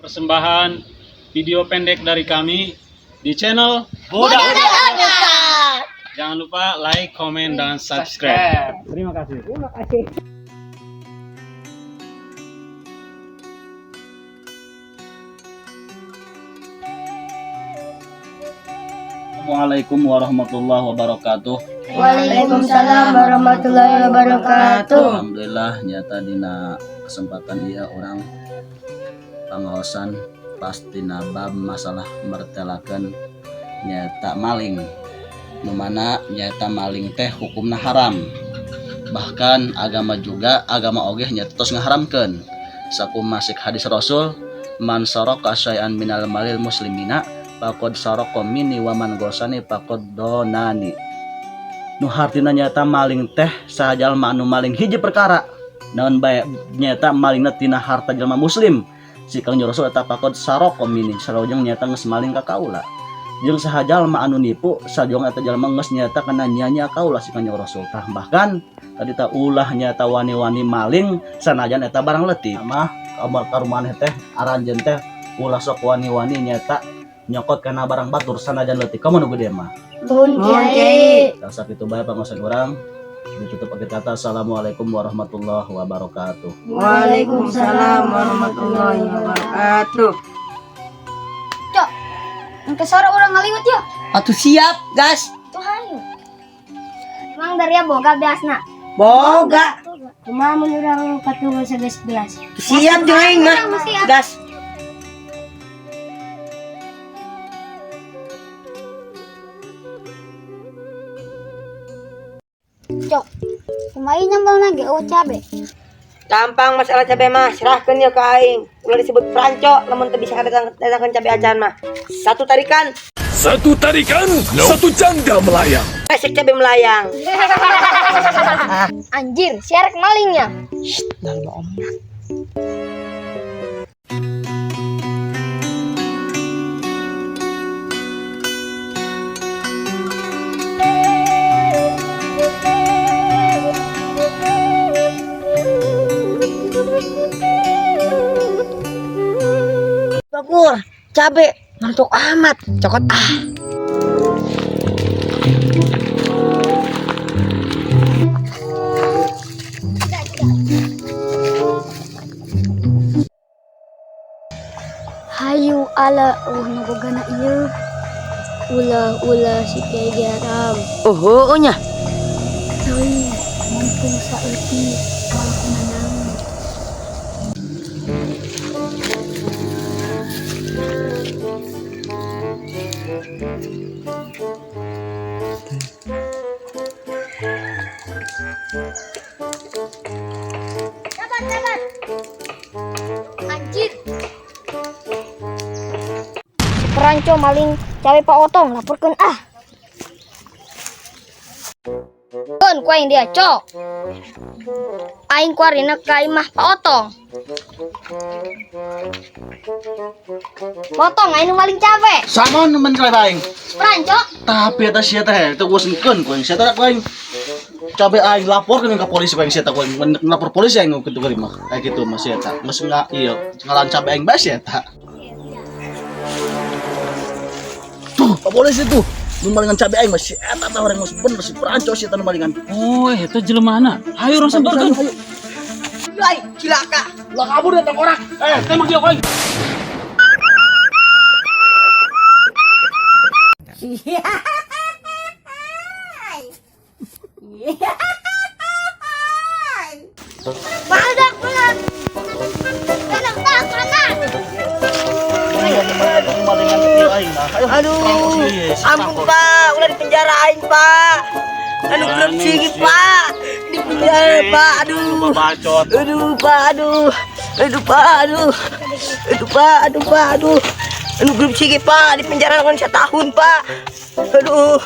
Persembahan video pendek dari kami di channel Bodak. Jangan lupa like, komen, dan subscribe. Terima kasih. Terima kasih. Assalamualaikum warahmatullahi wabarakatuh. Waalaikumsalam warahmatullahi wabarakatuh. Alhamdulillah, nyata dina kesempatan ieu urang pangaosan pasti bab masalah mertelakeun nyata maling, nu mana nyata maling teh hukumna haram, bahkan agama juga, agama oge nyata tos ngaharamkeun. Sakumaha hadis Rasul, "Man saraka syai'an minal malil muslimina faqad saraka minni wa man ghasyani faqad dhanani." Nu hartina nyata maling teh saha jalma anu maling hiji perkara naon bae, nyata malingna tina harta jalma muslim, si Kangjeng Rasul eta faqad saraka minni, sarojeng nyata geus maling ka kaula. Jeung saha jalma anu nipu, sajong eta jalma geus nyata kana nyia-nyia kaula, si Kangjeng Rasul. Tah, bahkan tadi tah ulah nyata wani-wani maling sanajan eta barang leutik mah. Kamar karumaneh teh aranjeun teh ulah sok wani-wani nyata nyokot kana barang batur sanajan leutik, komo nu gede mah. Nuhun, Kiai. Tah, sakitu bae pangaosan urang, ditutup pakai kata assalamualaikum warahmatullahi wabarakatuh. Waalaikumsalam warahmatullahi wabarakatuh. Cok, engke sore urang ngaliwet ya. Atuh siap, gas. Tuh hayu. Emang dari boga beasna? Boga. Kumaha mun urang patungan sageus beas? Siap jeung aing mah. Siap. Gas. Cok, kumaha nyambel ge euweuh cabe? Gampang masalah cabe mah, serahkeun ya ke aing. Ulah disebut pranco lamun teu bisa datangkeun cabe acan mah. Satu tarikan, Satu tarikan, satu janda melayang. Resek cabe melayang. Anjir, sia rek malingnya. Dalam om. Bagur, cabe ngantuk amat, cokot ah. Hayu ala, oh nu bogana ieu. Ulah ulah si Kiai Garam. Oh, oh nya. Teuing, mumpung saeutik moal kunanaon. Sabar, sabar. Anjir. Si Peranco maling cabe Pak Otong, laporkeun ah. Keun ku aing dia, Cok. Aing kuarina ka imah Pak Otong. Potong aing nu maling cabe. Sama nu men cabe aing. Si Peranco. Tapi eta sia teh teu useunkeun ku aing, sia teh ku aing cabe aing laporkeun ka polisi ku aing, sia teh ku aing. Men lapor polisi aing kitu geuring mah. Kayak gitu mah sia eta. Geus nga ieu ngalan cabe aing bae sia eta. Tuh, Pak polisi tuh. Nu malingan cabe aing mah si eta teh, orang geus bener si Peranco si eta nu malingan. Oh, eta jelemana. Hayu urang samperkeun. Lai, cilaka. Lah, kabur datang orang. Eh, tembak dia koin. Badak bener. Kanan tak kanan. Malingan ieu aing lah. Ayo, Aduh, ampun Pak, ulah di penjara aing Pak. Aduh, belum singit Pak. Di penjara Pak, aduh. Bacot. Aduh Pak, aduh. Aduh Pak, aduh. Aduh Pak, aduh Pak, aduh. Aduh, belum singit Pak, di penjara kan setahun Pak. Aduh.